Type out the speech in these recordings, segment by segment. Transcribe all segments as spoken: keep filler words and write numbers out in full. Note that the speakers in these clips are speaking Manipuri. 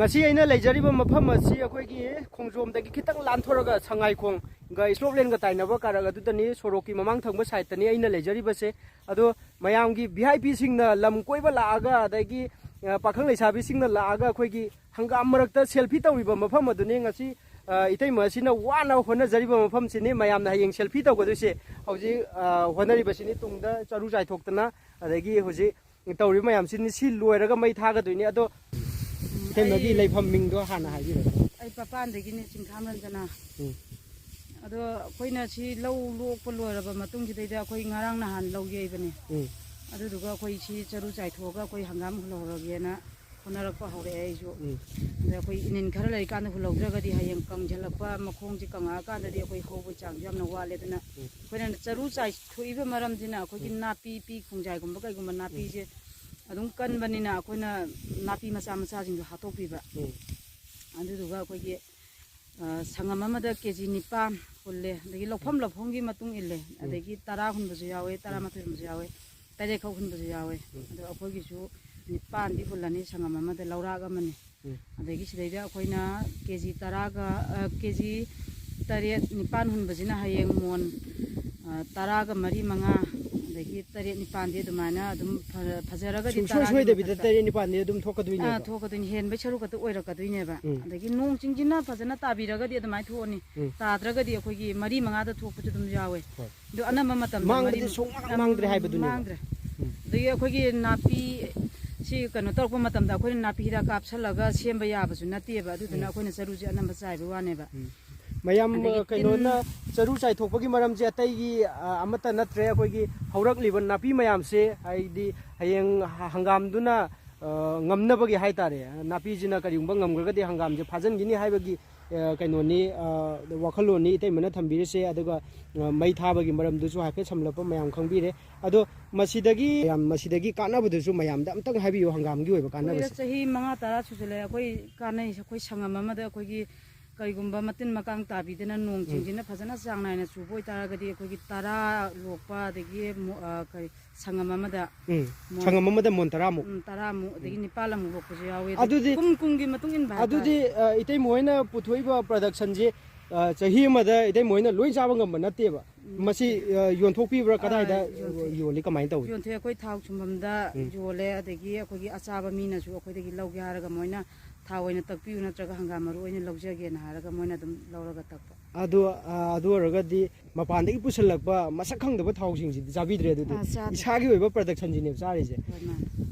ꯉꯁꯤ ꯑꯩꯅ ꯂꯩꯖꯔꯤꯕ ꯃꯐꯝ ꯑꯁꯤ ꯑꯩꯈꯣꯏꯒꯤ ꯈꯣꯡꯖꯣꯝꯗꯒꯤ ꯈꯤꯇꯪ ꯂꯥꯟꯊꯣꯔꯒ ꯁꯉꯥꯏꯈꯣꯡꯒ ꯏꯁꯂꯣꯞ ꯂꯦꯟꯒ ꯇꯥꯏꯅꯕ ꯀꯥꯔꯛ ꯑꯗꯨꯗꯅꯤ, ꯁꯣꯔꯣꯛꯀꯤ ꯃꯃꯥꯡ ꯊꯪꯕ ꯁꯥꯏꯠꯇꯅꯤ ꯑꯩꯅ ꯂꯩꯖꯔꯤꯕꯁꯦ꯫ ꯑꯗꯣ ꯃꯌꯥꯝꯒꯤ ꯚꯤ ꯑꯥꯏ ꯄꯤꯁꯤꯡꯅ ꯂꯝ ꯀꯣꯏꯕ ꯂꯥꯛꯑꯒ, ꯑꯗꯒꯤ, ꯑ, ꯄꯥꯈꯪ ꯂꯩꯁꯥꯕꯤꯁꯤꯡꯅ ꯂꯥꯛꯑꯒ ꯑꯩꯈꯣꯏꯒꯤ ꯍꯪꯒꯥꯝ ꯃꯔꯛꯇ ꯁꯦꯜꯐꯤ ꯇꯧꯔꯤꯕ ꯃꯐꯝ ꯑꯗꯨꯅꯤ ꯉꯁꯤ, ꯑ, ꯏꯇꯩꯃ ꯑꯁꯤꯅ ꯋꯥꯅ ꯍꯣꯠꯅꯖꯔꯤꯕ ꯃꯐꯝꯁꯤꯅꯤ꯫ ꯃꯌꯥꯝꯅ ꯍꯌꯦꯡ ꯁꯦꯜꯐꯤ ꯇꯧꯒꯗꯣꯏꯁꯦ ꯍꯧꯖꯤꯛ, ꯑ, ꯍꯣꯠꯅꯔꯤꯕꯁꯤꯅꯤ꯫ ꯇꯨꯡꯗ ꯆꯔꯨ ꯆꯥꯏꯊꯣꯛꯇꯅ, ꯑꯗꯒꯤ ꯍꯧꯖꯤꯛ ꯇꯧꯔꯤꯕ ꯃꯌꯥꯝꯁꯤꯅꯤ꯫ ꯁꯤ ꯂꯣꯏꯔꯒ ꯃꯩ ꯊꯥꯒꯗꯣꯏꯅꯤ꯫ ꯑꯗꯣ ꯏꯇꯩꯃꯒꯤ ꯑꯩ ꯂꯩꯐꯝ ꯃꯤꯡꯗꯣ ꯍꯥꯟꯅ ꯍꯥꯏꯕꯤꯔꯣ꯫ ꯑꯩ ꯄꯥꯄꯥꯟꯗꯒꯤꯅꯤ, ꯆꯤꯡꯈꯥꯝ ꯔꯟꯖꯅꯥ꯫ ꯎꯝ꯫ ꯑꯗꯣ ꯑꯩꯈꯣꯏꯅ ꯁꯤ ꯂꯧ ꯂꯣꯛꯄ ꯂꯣꯏꯔꯕ ꯃꯇꯨꯡꯁꯤꯗꯩꯗ ꯑꯩꯈꯣꯏ ꯉꯔꯥꯡ ꯅꯍꯥꯟ ꯂꯧ ꯌꯩꯕꯅꯦ꯫ ꯎꯝ꯫ ꯑꯗꯨꯗꯨꯒ ꯑꯩꯈꯣꯏ ꯁꯤ ꯆꯔꯨ ꯆꯥꯏꯊꯣꯛꯑꯒ ꯑꯩꯈꯣꯏ ꯍꯪꯒꯥꯝ ꯍꯨꯜꯍꯧꯔꯒꯦꯅ ꯍꯣꯠꯅꯔꯛꯄ ꯍꯧꯔꯛꯑꯦ ꯑꯩꯁꯨ꯫ ꯎꯝ꯫ ꯑꯗ ꯑꯩꯈꯣꯏ ꯏꯅꯤꯟ ꯈꯔ ꯂꯩꯔꯤꯀꯥꯟꯗ ꯍꯨꯜꯍꯧꯗ꯭ꯔꯒꯗꯤ ꯍꯌꯦꯡ ꯀꯪꯁꯤꯜꯂꯛꯄ, ꯃꯈꯣꯡꯁꯦ ꯀꯪꯉꯛꯑꯀꯥꯟꯗꯗꯤ ꯑꯩꯈꯣꯏ ꯍꯧꯕꯒꯤ ꯆꯥꯡꯁꯨ ꯌꯥꯝꯅ ꯋꯥꯠꯂꯦ꯫ ꯑꯗꯨꯅ ꯎꯝ꯫ ꯑꯩꯈꯣꯏꯅ ꯆꯔꯨ ꯆꯥꯏꯊꯣꯛꯏꯕ ꯃꯔꯝꯁꯤꯅ ꯑꯩꯈꯣꯏꯒꯤ ꯎꯝ꯫ ꯅꯥꯄꯤ, ꯄꯤ ꯈꯣꯡꯖꯥꯏꯒꯨꯝꯕ ꯀꯩꯒꯨꯝꯕ ꯎꯝ꯫ ꯅꯥꯄꯤꯁꯦ ꯑꯗꯨꯝ ꯀꯟꯕꯅꯤꯅ ꯑꯩꯈꯣꯏꯅ ꯅꯥꯄꯤ ꯃꯆꯥ ꯃꯆꯥꯁꯤꯡꯗꯣ ꯍꯥꯠꯇꯣꯛꯄꯤꯕ꯫ ꯎꯝ꯫ ꯑꯗꯨꯗꯨꯒ ꯑꯩꯈꯣꯏꯒꯤ, ꯑ, ꯁꯪꯉꯝ ꯑꯃꯗ ꯀꯦ ꯖꯤ ꯅꯤꯄꯥꯟ ꯍꯨꯜꯂꯦ꯫ ꯑꯗꯒꯤ ꯂꯧꯐꯝ ꯎꯝ꯫ ꯂꯧꯐꯝꯒꯤ ꯃꯇꯨꯡ ꯏꯜꯂꯦ꯫ ꯎꯝ꯫ ꯑꯗꯒꯤ ꯇꯔꯥ ꯍꯨꯟꯕꯁꯨ ꯌꯥꯎꯋꯦ, ꯎꯝ꯫ ꯇꯔꯥꯃꯥꯊꯣꯏ ꯍꯨꯟꯕꯁꯨ ꯌꯥꯎꯋꯦ, ꯇꯔꯦꯠꯈꯛ ꯍꯨꯟꯕꯁꯨ ꯌꯥꯎꯋꯦ꯫ ꯎꯝ꯫ ꯑꯗꯣ ꯑꯩꯈꯣꯏꯒꯤꯁꯨ ꯅꯤꯄꯥꯟꯗꯤ ꯍꯨꯜꯂꯅꯤ, ꯁꯪꯉꯝ ꯑꯃꯗ ꯂꯧꯔꯥꯛ ꯑꯃꯅꯤ꯫ ꯎꯝ꯫ ꯑꯗꯒꯤ ꯁꯤꯗꯩꯗ ꯑꯩꯈꯣꯏꯅ ꯀꯦ ꯖꯤ ꯇꯔꯥꯒ, ꯑ, ꯀꯦ ꯖꯤ ꯇꯔꯦꯠ ꯅꯤꯄꯥꯟ ꯍꯨꯟꯕꯁꯤꯅ ꯍꯌꯦꯡ ꯃꯣꯟ, ꯑ, ꯇꯔꯥꯒ ꯃꯔꯤ ꯃꯉꯥ, ꯑꯗꯒꯤ ꯇꯔꯦꯠ ꯅꯤꯄꯥꯟꯗꯤ ꯑꯗꯨꯃꯥꯏꯅ ꯑꯗꯨꯝ ꯐ-, ꯐꯖꯔꯒꯗꯤ ꯁꯨꯡꯁꯣꯏ ꯇꯔꯥꯒꯤ ꯁꯣꯏꯗꯕꯤꯗ ꯃꯊꯛꯇ꯫ ꯇꯔꯦꯠ ꯅꯤꯄꯥꯟꯗꯤ ꯑꯗꯨꯝ ꯊꯣꯛꯀꯗꯣꯏꯅꯦꯕ? ꯑꯥ, ꯊꯣꯛꯀꯗꯣꯏꯅꯤ꯫ ꯍꯦꯟꯕꯩ ꯁꯔꯨꯛ ꯈꯛꯇ ꯑꯣꯏꯔꯛꯀꯗꯣꯏꯅꯦꯕ꯫ ꯎꯝ꯫ ꯑꯗꯒꯤ ꯅꯣꯡ ꯆꯤꯡꯁꯤꯅ ꯐꯖꯅ ꯇꯥꯕꯤꯔꯒꯗꯤ ꯑꯗꯨꯃꯥꯏꯅ ꯊꯣꯛꯑꯅꯤ꯫ ꯎꯝ꯫ ꯇꯥꯗ꯭ꯔꯒꯗꯤ ꯑꯩꯈꯣꯏꯒꯤ ꯃꯔꯤ ꯃꯉꯥꯗ ꯊꯣꯛꯄꯁꯨ ꯑꯗꯨꯝ ꯌꯥꯎꯋꯦ꯫ ꯍꯣꯏ꯫ ꯑꯗꯣ ꯑꯅꯝꯕ ꯃꯇꯝꯗ ꯃꯥꯡꯕꯗꯤ ꯃꯔꯤ-, ꯁꯨꯡꯃꯥꯡ ꯃꯥꯡꯗ꯭ꯔꯦ ꯍꯥꯏꯕꯗꯨꯅꯦꯕ꯫ ꯃꯥꯡꯗ꯭ꯔꯦ꯫ ꯎꯝ꯫ ꯑꯗꯒꯤ ꯑꯩꯈꯣꯏꯒꯤ ꯅꯥꯄꯤ ꯁꯤ ꯀꯩꯅꯣ ꯇꯧꯔꯛꯄ ꯃꯇꯝꯗ ꯑꯩꯈꯣꯏꯅ ꯅꯥꯄꯤ ꯍꯤꯗꯥꯛ ꯀꯥꯞꯁꯜꯂꯒ ꯁꯦꯝꯕ ꯌꯥꯕꯁꯨ ꯅꯠꯇꯦꯕ꯫ ꯑꯗꯨꯗꯨꯅ ꯎꯝ꯫ ꯑꯩꯈꯣꯏꯅ ꯆꯔꯨꯁꯦ ꯑꯅꯝꯕ ꯆꯥꯏꯕꯩ ꯋꯥꯅꯦꯕ꯫ ꯎꯝ꯫ ꯃꯌꯥꯝ, ꯑꯗꯒꯤ ꯑ, ꯇꯤꯟ ꯀꯩꯅꯣꯅ ꯆꯔꯨ ꯆꯥꯏꯊꯣꯛꯄꯒꯤ ꯃꯔꯝꯁꯦ ꯑꯇꯩꯒꯤ, ꯑ, ꯑꯃꯠꯇ ꯅꯠꯇ꯭ꯔꯦ꯫ ꯑꯩꯈꯣꯏꯒꯤ ꯍꯧꯔꯛꯂꯤꯕ ꯅꯥꯄꯤ ꯃꯌꯥꯝꯁꯦ, ꯍꯥꯏꯗꯤ ꯍꯌꯦꯡ ꯍ-, ꯍꯪꯒꯥꯝꯗꯨꯅ, ꯑ, ꯉꯝꯅꯕꯒꯤ ꯍꯥꯏꯇꯥꯔꯦ, ꯅꯥꯄꯤꯁꯤꯅ ꯀꯔꯤꯒꯨꯝꯕ ꯉꯝꯈ꯭ꯔꯒꯗꯤ ꯍꯪꯒꯥꯝꯁꯦ ꯐꯥꯖꯤꯟꯈꯤꯅꯤ ꯍꯥꯏꯕꯒꯤ, ꯑ, ꯀꯩꯅꯣꯅꯤ, ꯑ, ꯋꯥꯈꯜꯂꯣꯟꯅꯤ ꯏꯇꯩꯃꯅ ꯊꯝꯕꯤꯔꯤꯁꯦ꯫ ꯑꯗꯨꯒ, ꯑ, ꯃꯩ ꯊꯥꯕꯒꯤ ꯃꯔꯝꯗꯨꯁꯨ ꯍꯥꯏꯐꯦꯠ ꯁꯝꯂꯞꯄ ꯃꯌꯥꯝ ꯈꯪꯕꯤꯔꯦ꯫ ꯑꯗꯣ ꯃꯁꯤꯗꯒꯤ, ꯌꯥꯝ, ꯃꯁꯤꯗꯒꯤ ꯀꯥꯟꯅꯕꯗꯨꯁꯨ ꯃꯌꯥꯝꯗ ꯑꯝꯇꯪ ꯍꯥꯏꯕꯤꯌꯨ, ꯍꯪꯒꯥꯝꯒꯤ ꯑꯣꯏꯕ ꯀꯨꯏꯔꯦ, ꯀꯥꯟꯅꯕꯁꯦ꯫ ꯆꯍꯤ ꯃꯉꯥ ꯇꯔꯥ ꯁꯨꯖꯜꯂꯛꯑꯦ ꯑꯩꯈꯣꯏ ꯀꯥꯟꯅꯩꯁꯦ꯫ ꯑꯩꯈꯣꯏ ꯁꯪꯉꯝ ꯑꯃꯗ ꯑꯩꯈꯣꯏꯒꯤ ꯀꯔꯤꯒꯨꯝꯕ ꯃꯇꯤꯟ ꯃꯀꯥꯡ ꯇꯥꯕꯤꯗꯅ ꯅꯣꯡ ꯎꯝ꯫ ꯆꯤꯡꯁꯤꯅ ꯐꯖꯅ ꯆꯥꯡ ꯅꯥꯏꯅ ꯆꯨꯕ ꯑꯣꯏꯇꯥꯔꯒꯗꯤ ꯑꯩꯈꯣꯏꯒꯤ ꯇꯔꯥ ꯂꯣꯛꯄ, ꯑꯗꯒꯤ ꯃꯣ-, ꯑ, ꯀꯔꯤ, ꯁꯪꯉꯝ ꯑꯃꯗ ꯎꯝ꯫ ꯃꯣꯟ ꯁꯪꯉꯝ ꯑꯃꯗ ꯃꯣꯟ ꯇꯔꯥꯃꯨꯛ꯫ ꯎꯝ, ꯇꯔꯥꯃꯨꯛ, ꯑꯗꯒꯤ ꯎꯝ꯫ ꯅꯤꯄꯥꯜ ꯑꯃꯨꯛ ꯂꯣꯛꯄꯁꯨ ꯌꯥꯎꯋꯤ꯫ ꯑꯗꯨ ꯑꯗꯨꯗꯤ, ꯀꯨꯝ ꯀꯨꯝꯒꯤ ꯃꯇꯨꯡ ꯏꯟꯕ ꯍꯥꯏꯇꯥꯔꯦ꯫ ꯑꯗꯨꯗꯤ, ꯑ, ꯏꯇꯩꯃ ꯍꯣꯏꯅ ꯄꯨꯊꯣꯛꯏꯕ productionꯁꯦ, ꯑ, ꯆꯍꯤ ꯑꯃꯗ ꯏꯇꯩꯃ ꯍꯣꯏꯅ ꯂꯣꯏ ꯆꯥꯕ ꯉꯝꯕ ꯅꯠꯇꯦꯕ꯫ ꯎꯝ, ꯃꯁꯤ, ꯅꯠꯇꯦ꯫ ꯑ, ꯌꯣꯟꯊꯣꯛꯄꯤꯕ꯭ꯔꯥ? ꯑ, ꯀꯗꯥꯏꯗ ꯌꯣꯟꯊꯣꯛꯑꯦ꯫ ꯌꯣꯜꯂꯤ? ꯀꯃꯥꯏꯅ ꯇꯧꯏ? ꯌꯣꯟꯊꯣꯛꯑꯦ꯫ ꯑꯩꯈꯣꯏ ꯊꯥꯎ ꯁꯨꯝꯐꯝꯗ ꯎꯝ꯫ ꯌꯣꯜꯂꯦ, ꯑꯗꯒꯤ ꯑꯩꯈꯣꯏꯒꯤ ꯑꯆꯥꯕ ꯃꯤꯅꯁꯨ ꯑꯩꯈꯣꯏꯗꯒꯤ ꯂꯧꯒꯦ ꯍꯥꯏꯔꯒ ꯃꯣꯏꯅ ꯊꯥꯎ ꯑꯣꯏꯅ ꯇꯛꯄꯤꯌꯨ ꯅꯠꯇ꯭ꯔꯒ ꯍꯪꯒꯥꯝ ꯃꯔꯨ ꯑꯣꯏꯅ ꯂꯧꯖꯒꯦꯅ ꯍꯥꯏꯔꯒ ꯃꯣꯏꯅ ꯑꯗꯨꯝ ꯂꯧꯔꯒ ꯇꯛꯄ꯫ ꯑꯗꯨ, ꯑ, ꯑꯗꯨ ꯑꯣꯏꯔꯒꯗꯤ ꯃꯄꯥꯟꯗꯒꯤ ꯄꯨꯁꯤꯜꯂꯛꯄ ꯃꯁꯛ ꯈꯪꯗꯕ ꯊꯥꯎꯁꯤꯡꯁꯤꯗꯤ ꯆꯥꯕꯤꯗ꯭ꯔꯦ ꯑꯗꯨꯗꯤ? ꯑ, ꯆꯥꯗ꯭ꯔꯦ꯫ ꯏꯁꯥꯒꯤ ꯑꯣꯏꯕ productionꯁꯤꯅꯦꯕ ꯆꯥꯔꯤꯁꯦ꯫ ꯍꯣꯏ, ꯃꯥꯅꯦ꯫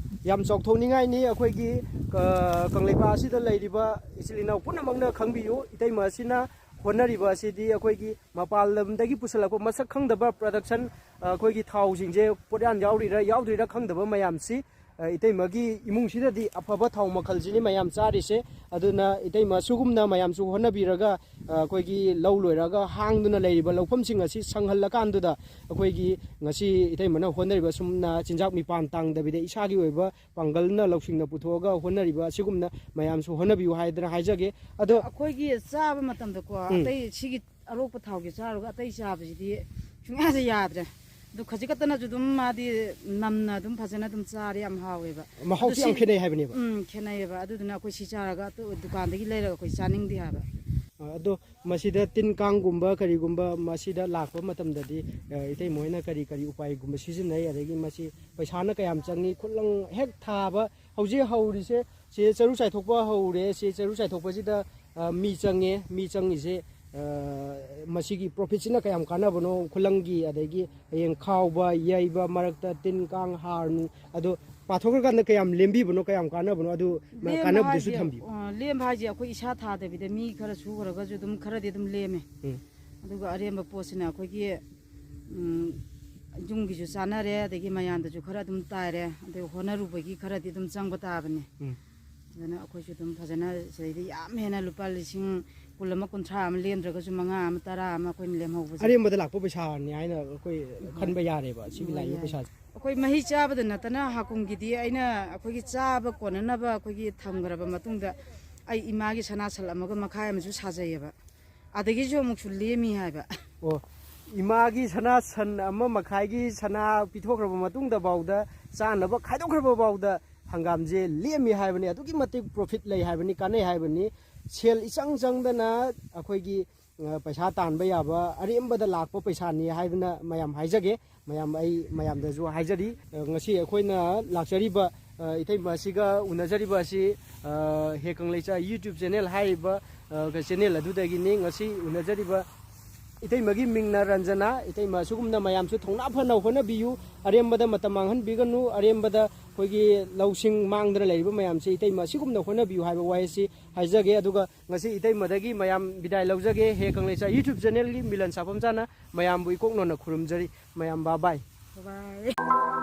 ꯌꯥꯝ ꯆꯥꯎꯊꯣꯛꯅꯤꯡꯉꯥꯏꯅꯤ꯫ ꯑꯩꯈꯣꯏꯒꯤ, ꯑ, ꯀꯪꯂꯩꯄꯥꯛ ꯑꯁꯤꯗ ꯂꯩꯔꯤꯕ ꯏꯆꯤꯜ ꯏꯅꯥꯎ ꯄꯨꯝꯅꯃꯛꯅ ꯈꯪꯕꯤꯌꯨ, ꯏꯇꯩꯃ ꯑꯁꯤꯅ ꯍꯣꯠꯅꯔꯤꯕ ꯑꯁꯤꯗꯤ ꯑꯩꯈꯣꯏꯒꯤ ꯃꯄꯥꯟ ꯂꯝꯗꯒꯤ ꯄꯨꯁꯤꯜꯂꯛꯄ ꯃꯁꯛ ꯈꯪꯗꯕ production, ꯑ, ꯑꯩꯈꯣꯏꯒꯤ ꯊꯥꯎꯁꯤꯡꯁꯦ ꯄꯣꯠꯌꯥꯟ ꯌꯥꯎꯔꯤꯔꯥ ꯌꯥꯎꯗ꯭ꯔꯤꯔꯥ ꯈꯪꯗꯕ ꯃꯌꯥꯝꯁꯤ, ꯑ, ꯏꯇꯩꯃꯒꯤ ꯏꯃꯨꯡꯁꯤꯗꯗꯤ ꯑꯐꯕ ꯊꯥꯎ ꯃꯈꯜꯁꯤꯅꯤ ꯃꯌꯥꯝ ꯆꯥꯔꯤꯁꯦ꯫ ꯑꯗꯨꯅ ꯏꯇꯩꯃ ꯁꯤꯒꯨꯝꯅ ꯃꯌꯥꯝꯁꯨ ꯍꯣꯠꯅꯕꯤꯔꯒ, ꯑ, ꯑꯩꯈꯣꯏꯒꯤ ꯂꯧ ꯂꯣꯏꯔꯒ ꯍꯥꯡꯗꯨꯅ ꯂꯩꯔꯤꯕ ꯂꯧꯐꯝꯁꯤꯡ ꯑꯁꯤ ꯁꯪꯍꯜꯂꯀꯥꯟꯗꯨꯗ ꯑꯩꯈꯣꯏꯒꯤ ꯉꯁꯤ ꯏꯇꯩꯃꯅ ꯍꯣꯠꯅꯔꯤꯕ ꯁꯨꯝꯅ ꯆꯤꯟꯖꯥꯛ ꯃꯤꯄꯥꯟ ꯇꯥꯡꯗꯕꯤꯗ ꯏꯁꯥꯒꯤ ꯑꯣꯏꯕ ꯄꯥꯡꯒꯜꯅ ꯂꯧꯁꯤꯡꯅ ꯄꯨꯊꯣꯛꯑꯒ ꯍꯣꯠꯅꯔꯤꯕ ꯑꯁꯤꯒꯨꯝꯅ ꯃꯌꯥꯝꯁꯨ ꯍꯣꯠꯅꯕꯤꯌꯨ ꯍꯥꯏꯗꯅ ꯍꯥꯏꯖꯒꯦ꯫ ꯑꯗꯣ ꯑꯩꯈꯣꯏꯒꯤ ꯆꯥꯕ ꯃꯇꯝꯗꯀꯣ, ꯎꯝ꯫ ꯑꯇꯩ ꯁꯤꯒꯤ ꯑꯔꯣꯛꯄ ꯊꯥꯎꯒꯤ ꯆꯥꯔꯒ ꯑꯇꯩ ꯆꯥꯕꯁꯤꯗꯤ ꯁꯨꯡꯌꯥꯗ ꯌꯥꯗ꯭ꯔꯦ꯫ ꯑꯗꯨ ꯈꯖꯤꯛ ꯈꯛꯇꯅꯁꯨ ꯑꯗꯨꯝ ꯃꯥꯗꯤ ꯅꯝꯅ ꯑꯗꯨꯝ ꯐꯖꯅ ꯑꯗꯨꯝ ꯆꯥꯔꯦ, ꯌꯥꯝ ꯍꯥꯎꯋꯦꯕ꯫ ꯃꯍꯥꯎꯁꯨ ꯑꯗꯨ ꯌꯥꯝ ꯁꯤ-, ꯈꯦꯠꯅꯩ ꯍꯥꯏꯕꯅꯦꯕ꯫ ꯎꯝ, ꯈꯦꯠꯅꯩꯌꯦꯕ꯫ ꯑꯗꯨꯗꯨꯅ ꯑꯩꯈꯣꯏ ꯁꯤ ꯆꯥꯔꯒ ꯑꯇꯣꯞꯄ ꯗꯨꯀꯥꯟꯗꯒꯤ ꯂꯩꯔꯒ ꯑꯩꯈꯣꯏ ꯆꯥꯅꯤꯡꯗꯦ ꯍꯥꯏꯕ꯫ ꯑ, ꯑꯗꯣ ꯃꯁꯤꯗ ꯇꯤꯟ ꯀꯥꯡꯒꯨꯝꯕ ꯀꯔꯤꯒꯨꯝꯕ ꯃꯁꯤꯗ ꯂꯥꯛꯄ ꯃꯇꯝꯗꯗꯤ, ꯑ, ꯏꯇꯩꯃ ꯍꯣꯏꯅ ꯀꯔꯤ ꯀꯔꯤ ꯎꯄꯥꯏꯒꯨꯝꯕ ꯁꯤꯖꯤꯟꯅꯩ? ꯑꯗꯒꯤ ꯃꯁꯤ ꯄꯩꯁꯥꯅ ꯀꯌꯥꯝ ꯆꯪꯉꯤ? ꯈꯨꯠꯂꯪ ꯍꯦꯛ ꯊꯥꯕ ꯍꯧꯖꯤꯛ ꯍꯧꯔꯤꯁꯦ, ꯁꯤ ꯆꯔꯨ ꯆꯥꯏꯊꯣꯛꯄ ꯍꯧꯔꯦ꯫ ꯁꯤ ꯆꯔꯨ ꯆꯥꯏꯊꯣꯛꯄꯁꯤꯗ, ꯑ, ꯃꯤ ꯆꯪꯉꯦ꯫ ꯃꯤ ꯆꯪꯉꯤꯁꯦ, ꯑ, ꯃꯁꯤꯒꯤ profitꯁꯤꯅ ꯀꯌꯥꯝ ꯀꯥꯟꯅꯕꯅꯣ? ꯈꯨꯠꯂꯪꯒꯤ, ꯑꯗꯒꯤ ꯍꯌꯦꯡ ꯈꯥꯎꯕ, ꯌꯩꯕ, ꯃꯔꯛꯇ ꯇꯤꯟ ꯀꯥꯡ, ꯍꯥꯔ ꯅꯨꯡ, ꯑꯗꯣ ꯄꯥꯊꯣꯛꯈ꯭ꯔꯀꯥꯟꯗ ꯀꯌꯥꯝ ꯂꯦꯝꯕꯤꯕꯅꯣ? ꯀꯌꯥꯝ ꯀꯥꯟꯅꯕꯅꯣ? ꯑꯗꯨ ꯂꯦꯝꯕ ꯀꯥꯟꯅꯕꯗꯨꯁꯨ ꯍꯥꯏꯁꯦ, ꯊꯝꯕꯤꯌꯨ꯫ ꯑ, ꯂꯦꯝꯕ ꯍꯥꯏꯁꯦ ꯑꯩꯈꯣꯏ ꯏꯁꯥ ꯊꯥꯗꯕꯤꯗ ꯃꯤ ꯈꯔ ꯁꯨꯈ꯭ꯔꯒꯁꯨ ꯑꯗꯨꯝ ꯈꯔꯗꯤ ꯑꯗꯨꯝ ꯂꯦꯝꯃꯦ꯫ ꯎꯝ꯫ ꯑꯗꯨꯒ ꯑꯔꯦꯝꯕ ꯄꯣꯠꯁꯤꯅ ꯑꯩꯈꯣꯏꯒꯤ, ꯎꯝ, ꯌꯨꯝꯒꯤꯁꯨ ꯆꯥꯅꯔꯦ, ꯑꯗꯒꯤ ꯃꯌꯥꯝꯗꯁꯨ ꯈꯔ ꯑꯗꯨꯝ ꯇꯥꯏꯔꯦ, ꯑꯗꯩ ꯍꯣꯠꯅꯔꯨꯕꯒꯤ ꯈꯔꯗꯤ ꯑꯗꯨꯝ ꯆꯪꯕ ꯇꯥꯕꯅꯤ꯫ ꯎꯝ꯫ ꯑꯗꯨꯅ ꯑꯩꯈꯣꯏꯁꯨ ꯑꯗꯨꯝ ꯐꯖꯅ ꯁꯤꯗꯩꯗ ꯌꯥꯝ ꯍꯦꯟꯅ ꯂꯨꯄꯥ ꯂꯤꯁꯤꯡ ꯀꯨꯟ ꯑꯃ, ꯀꯨꯟꯊ꯭ꯔꯥ ꯑꯃ ꯂꯦꯝꯗ꯭ꯔꯒꯁꯨ ꯃꯉꯥ ꯑꯃ, ꯇꯔꯥ ꯑꯃ ꯑꯩꯈꯣꯏꯅ ꯂꯦꯝꯍꯧꯕꯁꯦ꯫ ꯑꯔꯦꯝꯕꯗ ꯂꯥꯛꯄ ꯄꯩꯁꯥꯅꯤ ꯍꯥꯏꯅ ꯑꯩꯈꯣꯏ ꯍꯣꯏ꯫ ꯈꯟꯕ ꯌꯥꯔꯦꯕ, ꯁꯤꯒꯤ ꯍꯣꯏ, ꯂꯥꯛꯏꯕ ꯌꯥꯏ꯫ ꯄꯩꯁꯥꯁꯦ꯫ ꯑꯩꯈꯣꯏ ꯃꯍꯤ ꯆꯥꯕꯗ ꯅꯠꯇꯅ ꯍꯥꯀꯨꯝꯒꯤꯗꯤ ꯑꯩꯅ ꯑꯩꯈꯣꯏꯒꯤ ꯆꯥꯕ ꯀꯣꯟꯅꯅꯕ ꯑꯩꯈꯣꯏꯒꯤ ꯊꯝꯈ꯭ꯔꯕ ꯃꯇꯨꯡꯗ ꯑꯩ ꯏꯃꯥꯒꯤ ꯁꯅꯥ ꯁꯟ ꯑꯃꯒ ꯃꯈꯥꯏ ꯑꯃꯁꯨ ꯁꯥꯖꯩꯌꯦꯕ꯫ ꯑꯗꯒꯤꯁꯨ ꯑꯃꯨꯛꯁꯨ ꯂꯦꯝꯃꯤ ꯍꯥꯏꯕ꯫ ꯑꯣ, ꯏꯃꯥꯒꯤ ꯁꯅꯥ ꯁꯟ ꯑꯃ ꯃꯈꯥꯏꯒꯤ ꯁꯅꯥ ꯄꯤꯊꯣꯛꯈ꯭ꯔꯕ ꯃꯇꯨꯡꯗ ꯐꯥꯎꯗ, ꯆꯥꯅꯕ ꯈꯥꯏꯗꯣꯛꯈ꯭ꯔꯕ ꯐꯥꯎꯗ ꯍꯪꯒꯥꯝꯁꯦ ꯂꯦꯝꯃꯤ ꯍꯥꯏꯕꯅꯤ, ꯑꯗꯨꯛꯀꯤ ꯃꯇꯤꯛ ꯄ꯭ꯔꯣꯐꯤꯠ ꯂꯩ ꯍꯥꯏꯕꯅꯤ, ꯀꯥꯟꯅꯩ ꯍꯥꯏꯕꯅꯤ꯫ ꯁꯦꯜ ꯏꯆꯪ ꯆꯪꯗꯅ ꯑꯩꯈꯣꯏꯒꯤ ꯑ, ꯄꯩꯁꯥ ꯇꯥꯟꯕ ꯌꯥꯕ ꯑꯔꯦꯝꯕꯗ ꯂꯥꯛꯄ ꯄꯩꯁꯥꯅꯤ ꯍꯥꯏꯗꯨꯅ ꯃꯌꯥꯝ ꯍꯥꯏꯖꯒꯦ꯫ ꯃꯌꯥꯝ, ꯑꯩ ꯃꯌꯥꯝꯗꯁꯨ ꯍꯥꯏꯖꯔꯤ꯫ ꯑ, ꯉꯁꯤ ꯑꯩꯈꯣꯏꯅ ꯂꯥꯛꯆꯔꯤꯕ, ꯑ, ꯏꯇꯩꯃ ꯑꯁꯤꯒ ꯎꯅꯖꯔꯤꯕ ꯑꯁꯤ, ꯑ, ꯍꯦ ꯀꯪꯂꯩꯆꯥ YouTube ꯆꯦꯅꯦꯜ ꯍꯥꯏꯔꯤꯕ, ꯑ, ꯆꯦꯅꯦꯜ ꯑꯗꯨꯗꯒꯤꯅꯤ꯫ ꯉꯁꯤ ꯎꯅꯖꯔꯤꯕ ꯏꯇꯩꯃꯒꯤ ꯃꯤꯡꯅ ꯔꯟꯖꯅꯥ꯫ ꯏꯇꯩꯃ ꯑꯁꯤꯒꯨꯝꯅ ꯃꯌꯥꯝꯁꯨ ꯊꯧꯅꯥ ꯐꯅ ꯍꯣꯠꯅꯕꯤꯌꯨ꯫ ꯑꯔꯦꯝꯕꯗ ꯃꯇꯝ ꯃꯥꯡꯍꯟꯕꯤꯒꯅꯨ꯫ ꯑꯔꯦꯝꯕꯗ ꯑꯩꯈꯣꯏꯒꯤ ꯂꯧꯁꯤꯡ ꯃꯥꯡꯗꯅ ꯂꯩꯔꯤꯕ ꯃꯌꯥꯝꯁꯤ ꯏꯇꯩꯃ ꯑꯁꯤꯒꯨꯝꯅ ꯍꯣꯠꯅꯕꯤꯌꯨ ꯍꯥꯏꯕ ꯋꯥꯍꯩꯁꯤ ꯍꯥꯏꯖꯒꯦ꯫ ꯑꯗꯨꯒ ꯉꯁꯤ ꯏꯇꯩꯃꯗꯒꯤ ꯃꯌꯥꯝ ꯕꯤꯗꯥꯏ ꯂꯧꯖꯒꯦ꯫ ꯍꯦ ꯀꯪꯂꯩꯆꯥ YouTube ꯆꯦꯅꯦꯜꯒꯤ ꯃꯤꯂꯟ ꯁꯥꯐꯝ ꯆꯥꯅ ꯃꯌꯥꯝꯕꯨ ꯏꯀꯣꯛ ꯅꯣꯟꯅ ꯈꯨꯔꯨꯝꯖꯔꯤ꯫ ꯃꯌꯥꯝ bye bye꯫ ꯕꯥꯏ꯫